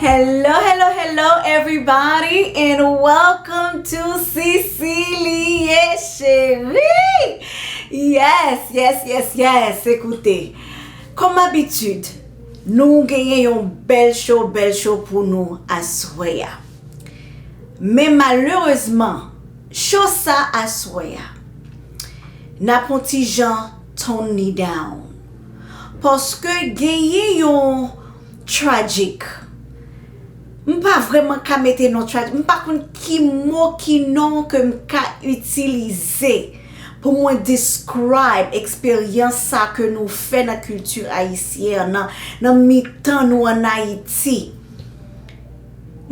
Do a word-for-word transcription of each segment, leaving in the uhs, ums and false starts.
Hello, hello, hello, everybody, and welcome to Cicilie Chérie! Yes, yes, yes, yes! Ekoute, kòm abitid, nou genyen yon bèl show, bèl show pou nou aswè a. Men malerezman, show sa aswè a, n ap on ti jan tone li down. Paske genyen yon tragic. M pa vrèman ka mete non tragic. M pa konn ki mo, ki non ke m ka itilize pou mwen describe eksperyans sa ke nou fè nan kilti ayisyèn nan, nan mitan nou ann Ayiti.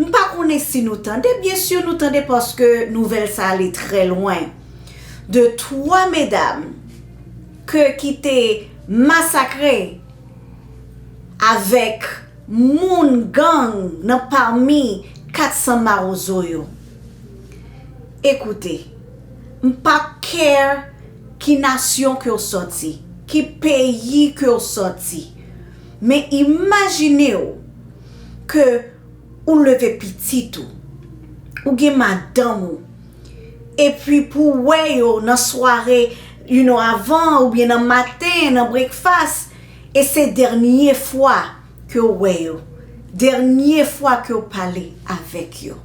M pa konnen si nou tande, byen si nou tande paske nouvèl sa ale trè lwen. De twa medam ke ki te masakre avèk moun gang nan pami kat san mawozo yo. Ekoute, m pa care ki nasyon ke w sòti, ki peyi ke w sòti, men imajine w ke ou leve pitit ou, ou gen madanm ou, epi pou w wè yo nan sware, you know, avan oubyen nan maten, nan breakfast, e se dènye fwa ke w wè yo, dènye fwa ke w pale avèk yo.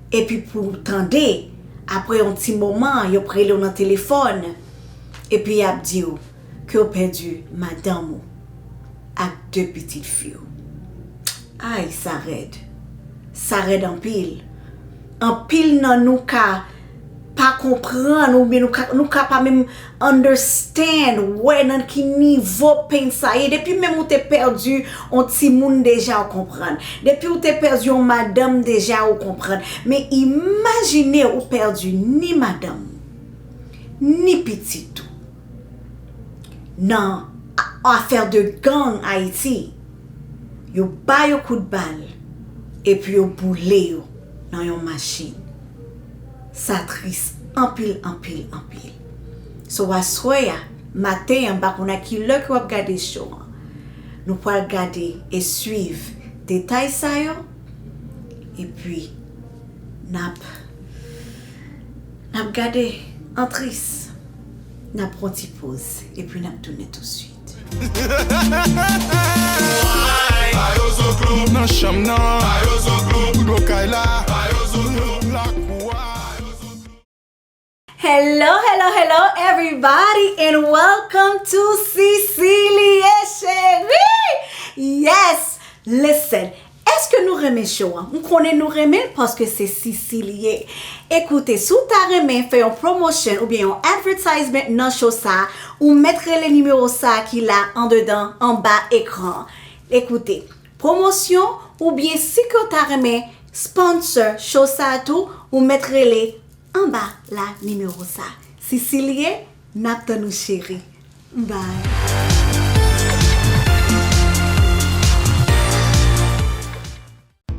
Epi pou w tande, apre yon ti moman, y ap rele w nan telefòn, epi y ap di w ke w pèdi madanm ou ak de pitit fi w. Ay, sa rèd. Sa rèd anpil. Anpil nan nou ka pa konprann, oubyen nou ka, nou ka pa menm understand, wè nan ki nivo pain sa ye. Depi menm ou te pèdi on timoun deja, ou konprann. Depi ou te pèdi on madanm deja, ou konprann. Men imajine ou pèdi ni madanm, ni pitit ou. Nan a-, afè de gang Ayiti, yo ba yo kout bal, epi yo boule yo nan yon machin. Sa tris anpil, anpil, anpil. So, aswè a, maten an, m pa konn a ki lè ke w ap gade show an. Nou pral gade e swiv detay sa yo, epi n ap, n ap gade an tris. N ap pran ti poz, epi n ap tounen touswit. Nan chanm nan, rido kay la, lakou a. Hello, hello, hello, everybody, and welcome to Cicilie Chérie! Yes! Listen, èske nou renmen show an? M konnen nou renmen l paske se Cicilie. Ekoute, si w ta renmen fè yon promotion oubyen yon advertisement nan show sa, ou mèt rele nimewo sa ki la andedan, anba ekran. Ekoute, pwomosyon oubyen si ke w ta renmen sponsor show sa tou, ou mèt rele anba la nimewo sa. Cicilie, n ap tann ou cheri. Bye.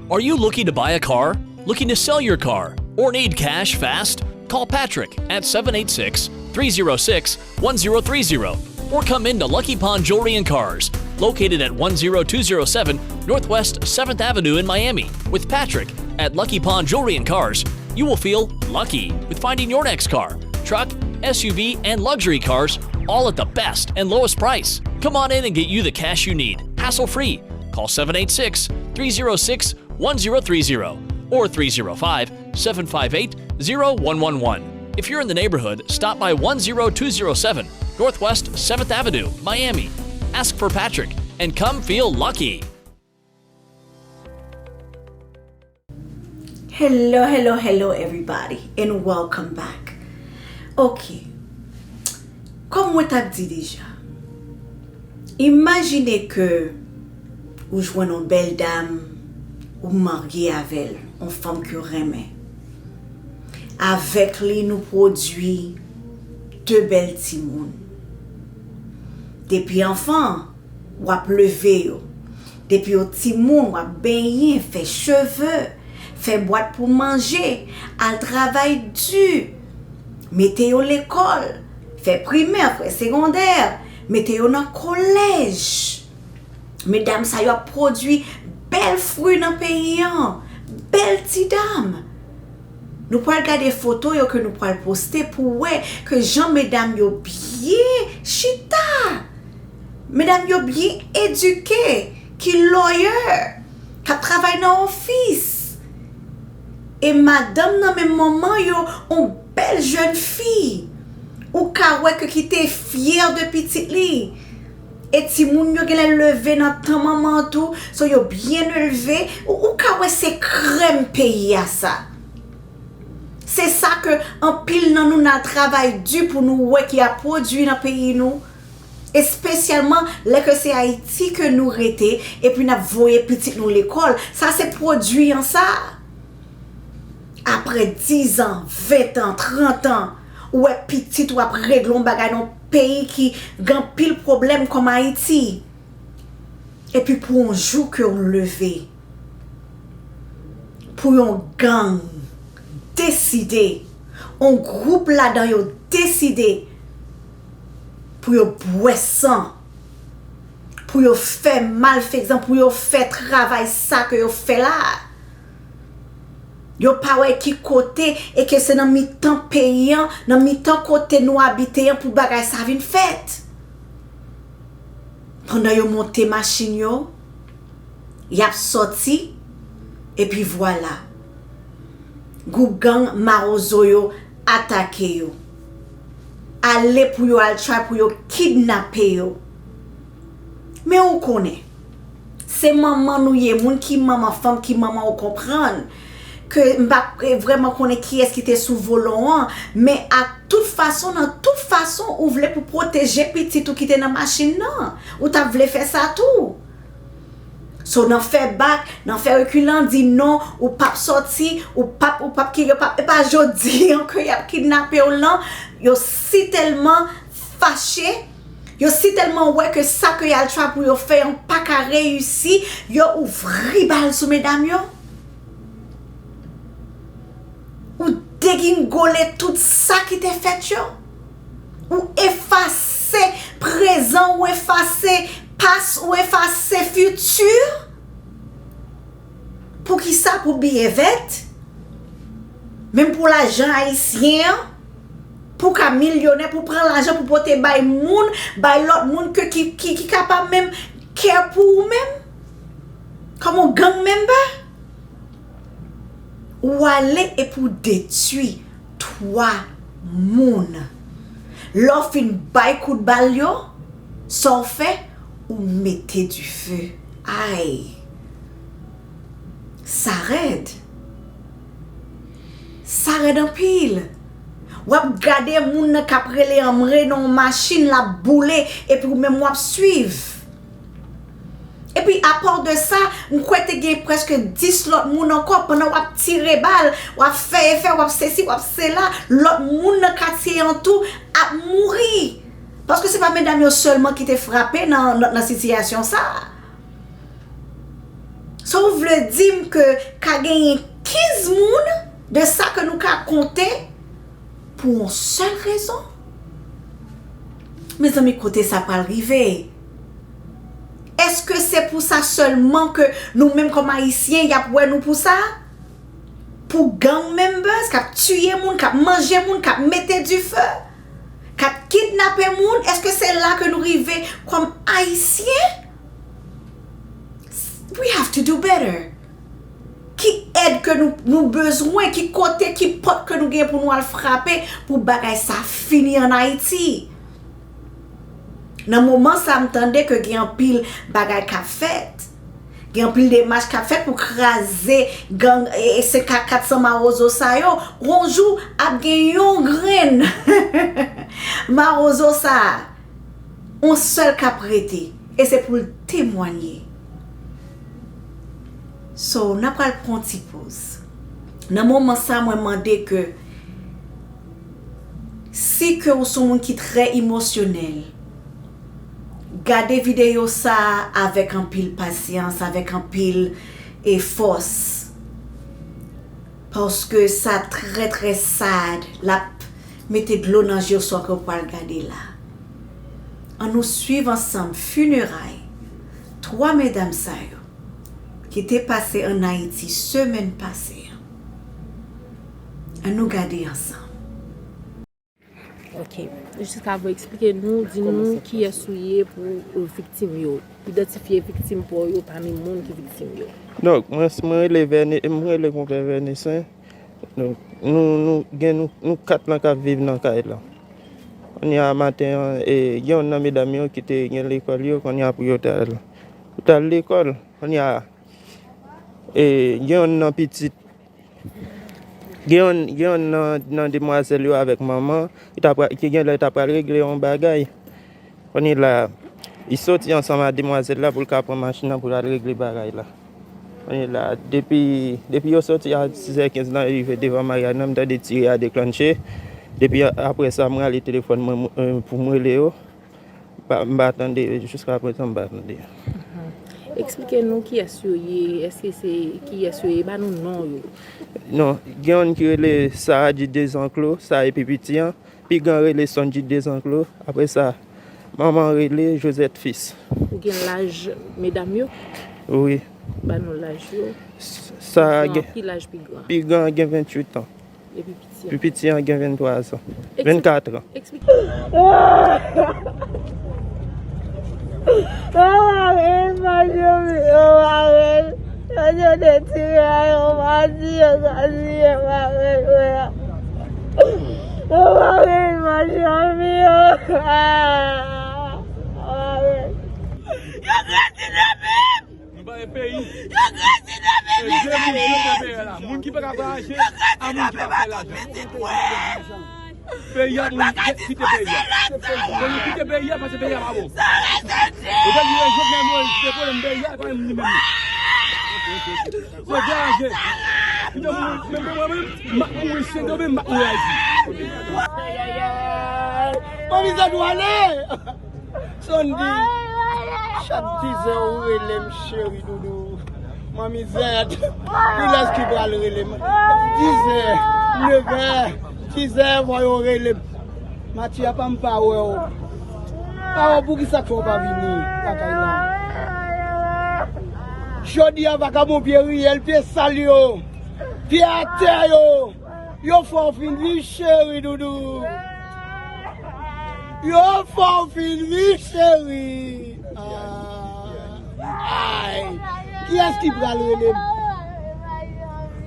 Are you looking to buy a car? Looking to sell your car? Or need cash fast? Call Patrick at seven eight six, three zero six, one zero three zero or come in to Lucky Pond Jewelry and Cars, located at one zero two zero seven Northwest seventh Avenue in Miami. With Patrick at Lucky Pond Jewelry and Cars, you will feel lucky with finding your next car, truck, S U V, and luxury cars, all at the best and lowest price. Come on in and get you the cash you need, hassle free. Call seven eight six, three zero six, one zero three zero or three zero five, seven five eight, zero one one one. If you're in the neighborhood, stop by one zero two zero seven Northwest seventh Avenue, Miami. Ask for Patrick and come feel lucky. Hello, hello, hello everybody and welcome back. Ok, kòm mwen t ap di deja, imajine ke ou jwenn yon bèl dam, ou marye avè l, yon fanm ke w renmen. Avèk li, nou pwodui de bèl timoun. Depi anfan, w ap leve yo. Depi yo timoun, w ap benyen, fè cheve, fè bwat pou manje, al travay di, mete yo lekòl, fè primè, fè segondè, mete yo nan kolèj. Medam sa yo ap pwodui bèl fwi nan peyi an, bèl ti dam. Nou pral gade foto yo ke nou pral poste pou wè ke jan medam yo byen chita. Medam yo byen edike, ki lawyer, k ap travay nan ofis. E madanm nan menm manman yo, on bèl jèn fi. Ou ka wè ke ki te fyè de pitit li. E timoun yo genlè leve nan tan manman an tou, so yo byen elve. Ou, ou ka wè se krèm peyi a sa. Se sa ke anpil nan nou n al travay di pou nou wè ki ap pwodui nan peyi nou. Espesyalman lè ke se Ayiti ke nou rete, epi n ap voye pitit nou lekòl. Sa se pwodui an sa. Apre dizan, ventan, trantan, ou wè pitit ou ap regle yon bagay nan yon peyi ki gen anpil pwoblèm kòm Ayiti. Epi pou yon jou ke w leve, pou yon gang deside, yon gwoup ladan yo deside pou yo bwè san, pou yo fè malfezan, pou yo fè travay sa ke yo fè la a. Yo pa wè ki kote e ke se nan mitan peyi an, nan mitan kote nou abite an pou bagay sa vin fèt. Pandan yo monte machin yo, y ap sòti, epi vwala. Gwoup gang mawozo yo atake yo. Ale pou yo al try pou yo kidnape yo. Men ou konnen, se manman nou ye, moun ki manman, fanm ki manman, ou konprann ke m pa vrèman konnen kiyès ki te sou volan an, men ak tout fason, nan tout fason, ou vle pou pwoteje pitit ou ki te nan machin nan. Ou t ap vle fè sa tou. So, nan fè bak, nan fè rekilan, di non, ou p ap sòti, ou p ap, ou p ap kire, p ap, e pa jodi an ke y ap kidnape w lan, yo sitèlman fache, yo sitèlman wè ke sa ke y al try pou yo fè an pa ka reyisi, yo ouvri bal sou medam yo. Ou degingole tout sa ki te fèt yo. Ou efase prezan, ou efase pas, ou efase fiti. Poukisa? Pou biyè vèt? Menm pou lajan ayisyen an? Pou ka milyonè, pou pran lajan, pou pote bay moun, bay lòt moun ke ki, ki, ki kapab menm care pou ou menm? Kòm yon gang member? Ou ale epi w detwi twa moun. Lè w fin bay kout bal yo, sa w fè? Ou mete dife. Ay! Sa rèd. Sa rèd anpil. W ap gade moun nan k ap rele anmre nan yon machin, l ap boule, epi ou menm w ap swiv. Epi, apa de sa, m kwè te gen prèske dis lòt moun ankò. Pandan w ap tire bal, w ap fè efè, w ap sesi, w ap sela, lòt moun nan katye an tou ap mouri. Paske se pa medam yo sèlman ki te frape nan, nan, nan sitiyasyon sa a. So, ou vle di m ke ka genyen kenz moun de sa ke nou ka konte pou yon sèl rezon? Mezanmi, kote sa pral rive? Èske se pou sa sèlman ke nou menm kòm Ayisyen, y ap wè nou pou sa? Pou gang members k ap tiye moun, k ap manje moun, k ap mete dife, k ap kidnape moun? Èske se la ke nou rive kòm Ayisyen? We have to do better. Ki èd ke nou, nou bezwen? Ki kote, ki pòt ke nou gen pou nou al frape pou bagay sa fini ann Ayiti? Nan moman sa, m tande ke gen anpil bagay k ap fèt. Gen anpil demach k ap fèt pou kraze gang, e, e, senk a kat san mawozo sa yo. Yon jou, ap gen yon grenn mawozo sa a. On sèl k ap rete, e se pou l temwanye. So, n ap pral pran yon ti poz. Nan moman sa, mwen mande ke, si ke ou se yon moun ki trè emosyonèl, gade videyo sa a avèk anpil pasyans, avèk anpil, e, fòs. Paske sa trè, trè sad. L ap mete dlo nan je w sa ke w pral gade la. Ann nou swiv ansanm fineray twa medam sa yo. ki te pase ann Ayiti semèn pase a. Ann nou gade ansanm. Ok. Jiska prezan, eksplike nou, di nou kiyès ou ye pou viktim yo. Idantifye viktim pa w yo pami moun ki viktim yo. Donk, mwen, mwen rele Vène, mwen rele konpè Vènesen. Donk, nou, nou, gen nou, nou kat lan k ap viv nan kay lan. Kounye a maten an, e, gen youn nan medam yo ki te gen lekòl yo, kounye a pou yo t al, pou t al lekòl. Kounye a, e, gen youn nan pitit, gen youn, gen youn nan, nan demwazèl yo avèk manman, ki ta pra-, ki gen lè ta pral regle yon bagay. Kounye la, li soti ansanm ak demwazèl la pou l ka pran machin nan pou l al regle bagay la. Kounye la, depi, depi yo soti a sizè kenz lan, yo rive devan maryaj lan, m tande tire a deklanche. Depi apre sa, m rale telefòn mwen pou m rele yo. M pa tande, jiska prezan, m pa tande. Eksplike nou kiyès yo ye, èske se kiyès yo ye, ba nou non yo. Non, gen youn ki rele Saadi Dezanclos, sa e pi piti an. Pi gran rele Sonji Dezanclos. Apre sa, manman rele Josette Fils. Ou gen laj medam yo? Wi. Ba nou laj yo. Sa gen. Ki laj pi gran? Pi gran gen venntuit an. Epi piti an? Pi piti an gen venntwa an. Vennkat an. Eksplike. Yo pa rele, manzè, yo pa rele. Yo te tire a, yo pa di, yo ka di, yo pa rele, yo pa rele, manzè, yo. Yo pa rele. Yo kidnape m! Nou pa gen peyi. Yo kidnape m, mezanmi! Moun ki pa ka vwayaje a moun ki pa fè lajan. Peyi a pou nou kite peyi a. Pou nou kite peyi a, paske peyi a pa bon. Ou te di Jovenel Moïse se pwoblèm peyi a, e pa menm li menm li. Se deraje. Kite moun, menm mwen menm, m ap mouri Sendomeng, m ap mouri Ayiti. Manmi Zandwale! Sondy, chak dizè ou rele m cheri doudou. Manmi Zèt, kilès ki pral rele m? Dizè, nevè, dizè, fò yo rele m. Matye, apa m pa wè w? Pa wè w, poukisa k fè w pa vini lakay la? Jodi a, vakabon pye riyèl, pye sal yo, pye atè yo, yo fè w fin viv cheri doudou. Yo fè w fin viv cheri. Ah. Ay. Kiyès ki pral rele m?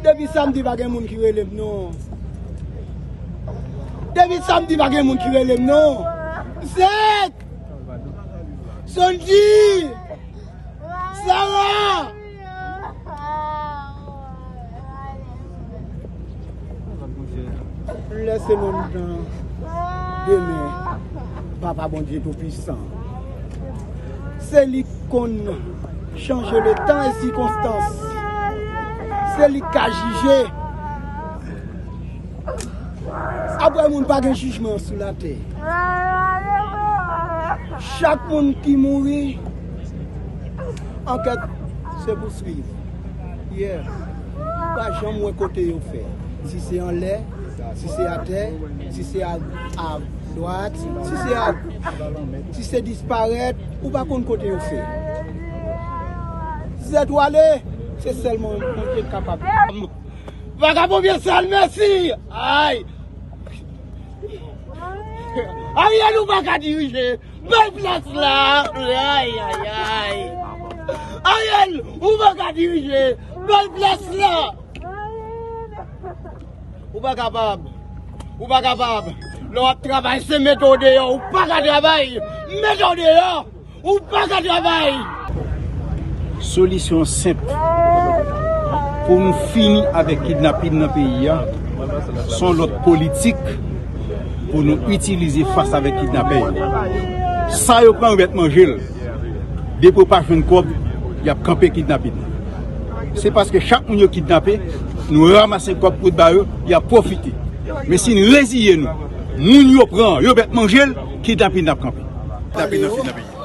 Depi samdi pa gen moun ki rele m non. Depi samdi pa gen moun ki rele m non. Zèt! Sondy! Sara! Lè se nonm nan demen, Papa Bondye Toupisan. Se li k konn chanje letan e sikonstans. Se li k ka jije. Apre moun pa gen jijman sou latè. Chak moun ki mouri, ankèt se pou swiv. Yeah. Ou pa janm wè kote yo fè. Si se anlè, si se atè, si se a, a dwat, si se a, si se disparèt, ou pa konn kote yo fè. Zèt ou ale, se sèlman Bondye k kapab. Vakabon pye sal, mèsi! Ay! Ariel, ou pa ka dirije! Bay plas la! Ay, ay, ay! Ariel, ou pa ka dirije! Bay plas la! Ou pa kapab! Ou pa kapab! Lè w ap travay, se mete w deyò! Ou pa ka travay! Mete w deyò! Ou pa ka travay! Solisyon senp pou n fini avèk kidnapin nan peyi a, se yon lòt politik pou nou itilize fas avèk kidnapè yo. Sa yo pran yo mèt manje l. Depi yo pa jwenn kòb, y ap kanpe kidnapin nan. Se paske chak moun yo kidnape, nou ranmase kòb pou n ba yo, y ap pwofite. Men si n reziye nou, moun yo pran, yo mèt manje l, kidnapin nan ap kanpe. Kidnapin nan fini nan peyi a.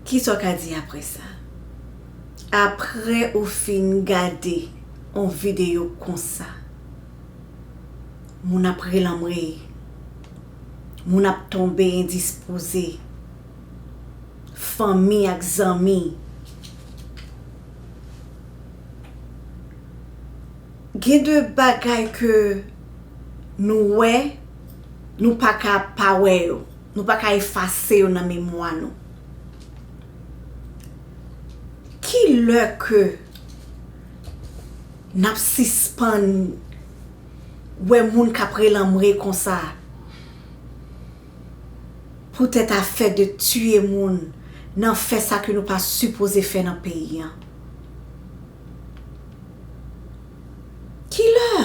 Kisa w ka di apre sa? Apre ou fin gade yon videyo konsa, moun ap relanmre, moun ap tonbe endispoze, fanmi ak zanmi. Gen de bagay ke nou wè, nou pa ka pa wè yo, nou pa ka efase yo nan memwa nou. Ki lè ke n ap sispann wè moun k ap relanmre konsa poutèt afè de tiye moun nan fè sa ke nou pa sipoze fè nan peyi an? Ki lè?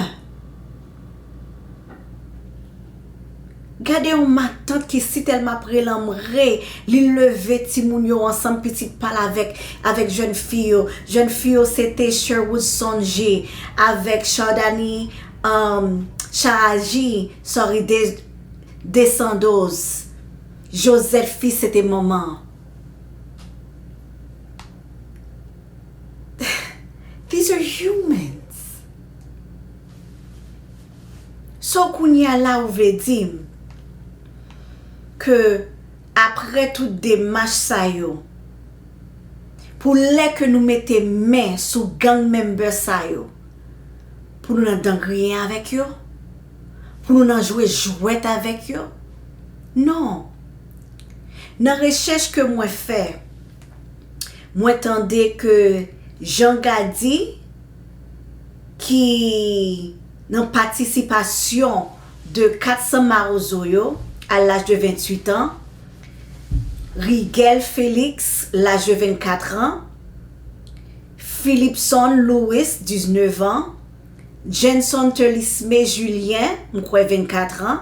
Gade yon matant ki si tèlman ap relanmre, li leve timoun yo ansanm, pitit pa l avèk, avèk jèn fi yo. Jèn fi yo se te Sherwood Sonji avèk Chardani, um, Charaji, sorry, De, Desandos. Josette fi se te manman. These are humans. So kounye a la ou vle di m ke apre tout demach sa yo, pou lè ke nou mete men sou gang member sa yo, pou nou nan dan griyen avèk yo, pou nou nan jwe jwèt avèk yo? Non. Nan rechèch ke mwen fè, mwen tande ke Jean Gady, ki nan patisipasyon de kat san mawozo yo, à l'âge de vingt-huit ans, Riguel Félix, l'âge de vingt-quatre ans, Philipson Louis, dix-neuf ans, Jenson Telisme Julien, m kwè, vingt-quatre ans,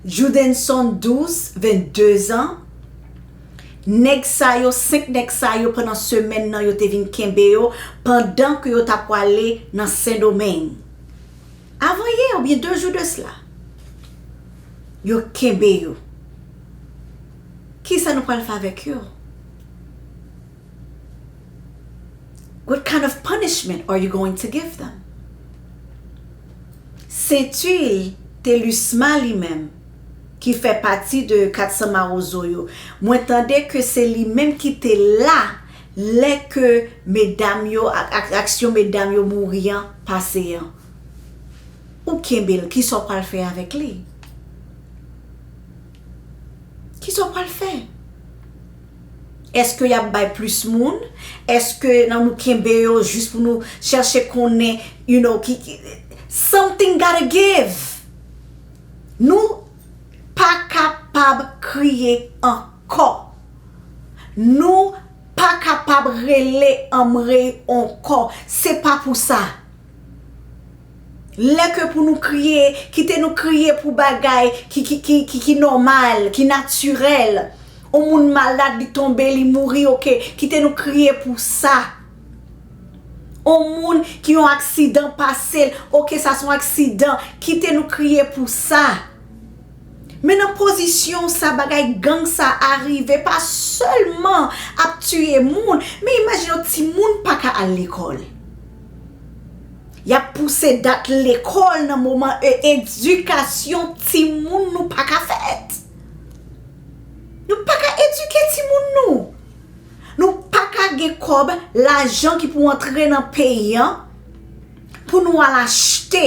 Judenson Douce, vingt-deux ans. Nèg sa yo, senk nèg sa yo, pandan semèn nan, yo te vin kenbe yo pandan ke yo ta pwale nan Sendomeng. Avan yè oubyen de jou de sla, yo kenbe yo. Kisa nou pral fè avèk yo? What kind of punishment are you going to give them? Saintuil Telusma li menm, ki fè pati de kat san mawozo yo, mwen tande ke se li menm ki te la lè ke medam yo, ak, ak aksyon medam yo mouri an pase an. Ou kenbe l, kisa w pral fè avèk li? Kisa w pral fè? Èske y ap bay plis moun? Èske nan nou kenbe yo jis pou nou chèche konnen, you know, ki, ki, something gotta give. Nou pa kapab kriye ankò. Nou pa kapab rele anmre ankò. Se pa pou sa. Lè ke pou nou kriye, kite nou kriye pou bagay ki, ki, ki, ki, ki nòmal, ki natirèl. On moun malad, li tonbe, li mouri, oke, kite nou kriye pou sa. On moun ki yon aksidan pase l, oke, sa se yon aksidan, kite nou kriye pou sa. Men nan pozisyon sa, bagay gang sa a rive, pa sèlman ap tiye moun, men imajine w, timoun pa ka al lekòl. Y ap pouse dat lekòl nan moman e edikasyon timoun nou pa ka fèt. Nou pa ka edike timoun nou. Nou pa ka gen kòb, lajan ki pou antre nan peyi an pou nou al achte.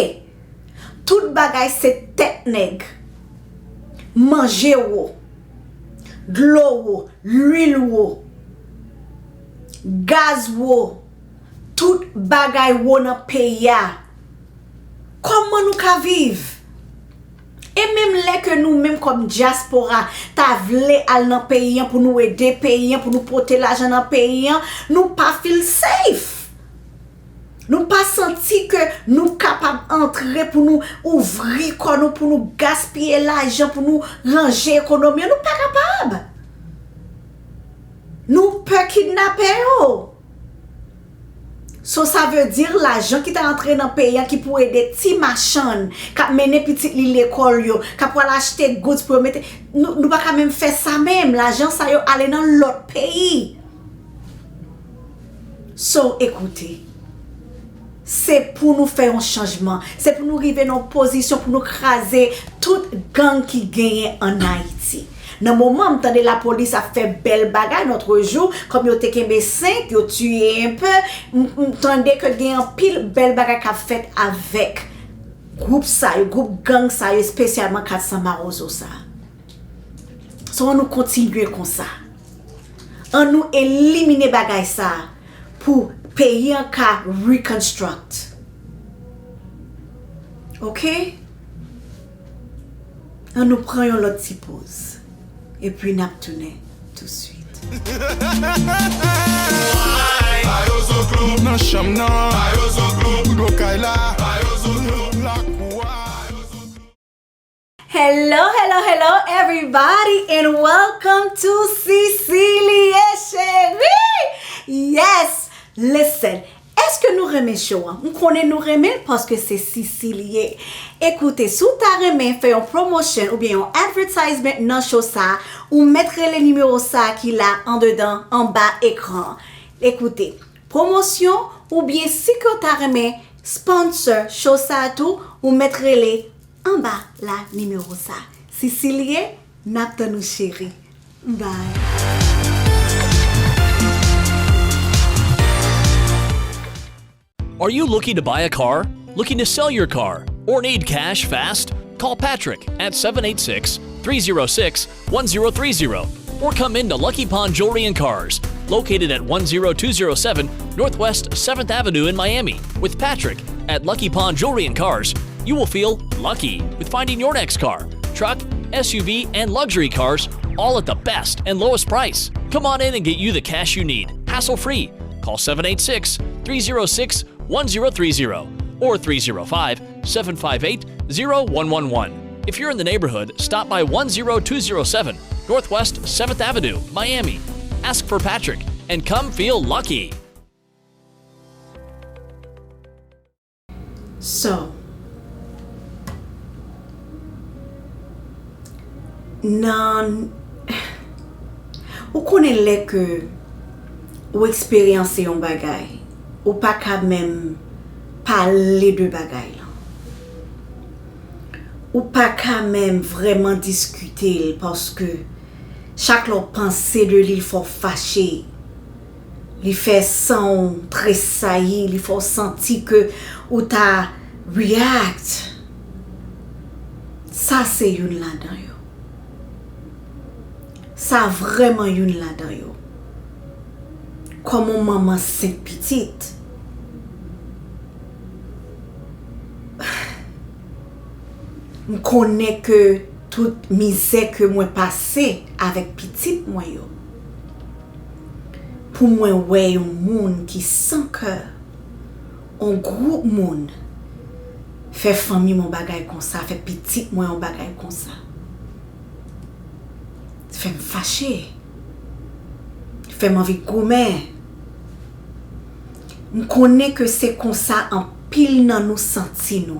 Tout bagay se tèt nèg. Manje wo, dlo wo, lwil wo, gaz wo, tout bagay wo nan peyi a. Kòman nou ka viv? E menm lè ke nou menm kòm dyaspora ta vle al nan peyi an pou nou ede peyi an, pou nou pote lajan nan peyi an, nou pa feel safe. Nou pa santi ke nou kapab antre pou nou ouvri kò nou, pou nou gaspiye lajan, pou nou ranje ekonomi an. Nou pa kapab. Nou pè kidnapè yo. So, sa vle di lajan ki ta antre nan peyi a ki pou ede ti machann k ap mennen pitit li lekòl yo, k ap pral achte goods pou yo mete, nou, nou pa ka menm fè sa menm. Lajan sa yo ale nan lòt peyi. So, ekoute, se pou nou fè yon chanjman. Se pou nou rive nan yon pozisyon pou nou kraze tout gang ki genyen ann Ayiti. Nan moman m tande lapolis ap fè bèl bagay lòt jou, kòm yo te kenbe senk, yo tiye enpe, m, m tande ke gen anpil bèl bagay k ap fèt avèk gwoup sa yo, gwoup gang sa yo, espesyalman kat san Mawozo sa. So, ann nou kontinye konsa. Ann nou elimine bagay sa pou peyi an ka reconstruct. Oke? Ann nou pran yon lòt ti poz. Epi n ap tounen touswit. Nan chanm nan, blokay la, lakou a. Hello, hello, hello, everybody, and welcome to Sisilie Cherie! Yes! Listen, èske nou renmen show an? M konnen nou renmen l paske se Sisi li ye. Ekoute, si w ta renmen fè yon promotion oubyen yon advertisement nan show sa, ou mèt rele nimewo sa ki la andedan, anba ekran. Ekoute, promosyon oubyen si ke w ta renmen sponsor show sa tou, ou mèt rele anba la nimewo sa. Sisilie, n ap tann ou cheri. Bye. Are you looking to buy a car? Looking to sell your car? Or need cash fast? Call Patrick at seven eight six, three zero six, one zero three zero or come into Lucky Pond Jewelry and Cars, located at one zero two zero seven Northwest seventh Avenue in Miami. With Patrick at Lucky Pond Jewelry and Cars, you will feel lucky with finding your next car, truck, S U V, and luxury cars, all at the best and lowest price. Come on in and get you the cash you need, hassle free. Call seven eight six, three zero six, one zero three zero or three zero five, seven five eight, zero one one one. If you're in the neighborhood, stop by one zero two zero seven Northwest seventh Avenue, Miami. Ask for Patrick and come feel lucky. So, nan, ou konnen lè ke ou eksperyanse yon bagay, ou pa ka menm pale de bagay lan. Ou pa ka menm vrèman diskite l paske chak lè w panse de li, l fè w fache. Li fè san w tresayi, li fè w santi ke ou ta react. Sa se youn ladan yo. Sa vrèman youn ladan yo. Kòm yon manman senk pitit, m konnen ke tout mizè ke mwen pase avèk pitit mwen yo, pou mwen wè yon moun ki san kè, yon gwoup moun fè fanmi m yon bagay konsa, fè pitit mwen yon bagay konsa, fè m fache, fè m anvi goumen. M konnen ke se konsa anpil nan nou santi nou.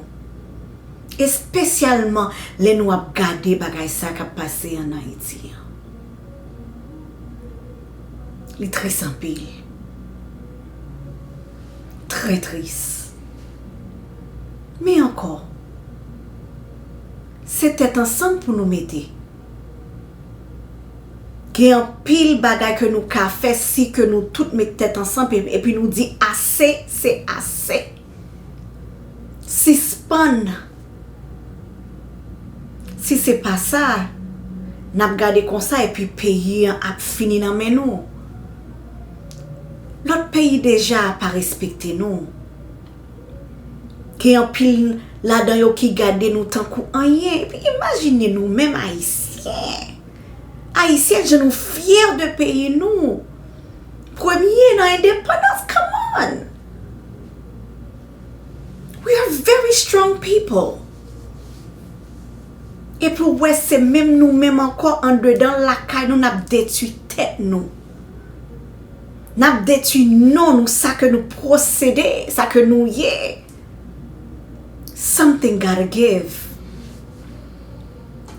Espesyalman lè nou ap gade bagay sa k ap pase ann Ayiti an. Li tris anpil. Trè tris. Men ankò, se tèt ansanm pou nou mete. Gen anpil bagay ke nou ka fè si ke nou tout met tèt ansanm e, epi nou di ase, se ase. Sispann. Si se pa sa, n ap gade konsa epi peyi an ap fini nan men nou. Lòt peyi deja pa respekte nou. Gen anpil ladan yo ki gade nou tankou anyen. Epi imajine nou menm Ayisyen. Ayisyen, jan nou fyè de peyi nou. Premye nan endepandans, come on. We are very strong people. Epi w wè se menm nou menm ankò andedan lakay nou n ap detwi tèt nou. N ap detwi non nou, sa ke nou posede, sa ke nou ye. Something gotta give.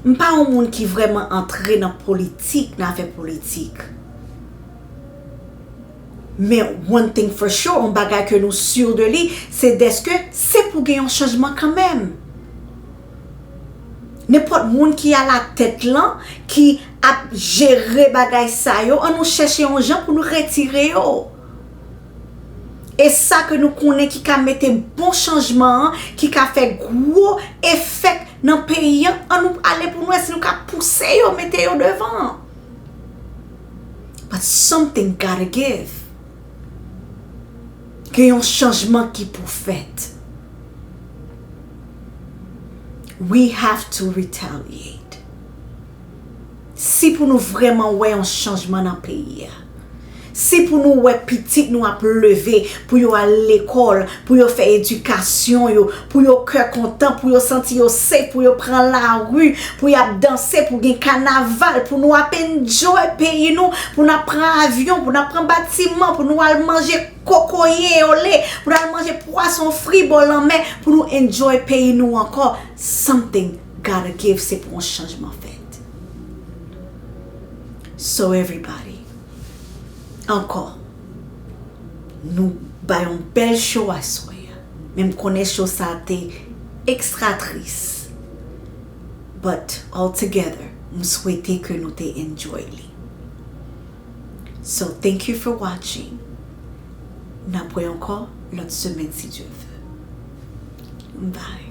M pa yon moun ki vrèman antre nan politik, nan afè politik. Men one thing for sure, yon bagay ke nou sur de li, se dèske se pou gen yon chanjman kanmenm. Nenpòt moun ki alatèt lan, ki ap jere bagay sa yo, an nou chèche yon jan pou nou retire yo. E sa ke nou konnen ki ka mete bon chanjman an, ki ka fè gwo efèk nan peyi an, an nou ale pou nou wè si nou ka pouse yo, mete yo devan. But something gotta give. Gen yon chanjman ki pou fèt. We have to retaliate. Si pou nou vrèman wè yon chanjman nan peyi a, si pou nou wè pitit nou ap leve, pou yo al lekòl, pou yo fè edikasyon yo, pou yo kè kontan, pou yo santi yo safe, pou yo pran lari, pou y ap danse, pou gen kanaval, pou nou ap enjoy peyi nou, pou n ap pran avyon, pou n ap pran batiman, pou nou al manje kokoye ole, pou n al manje pwason fri bò lanmè, pou nou enjoy peyi nou ankò. Something gotta give, se pou yon chanjman fèt. So everybody, ankò, nou bay yon bèl show aswè a. Men m konnen show sa a te ekstra tris. But altogether, m swete ke nou te enjoy li. So thank you for watching. N ap wè ankò lòt semèn si Dye vle. Bye.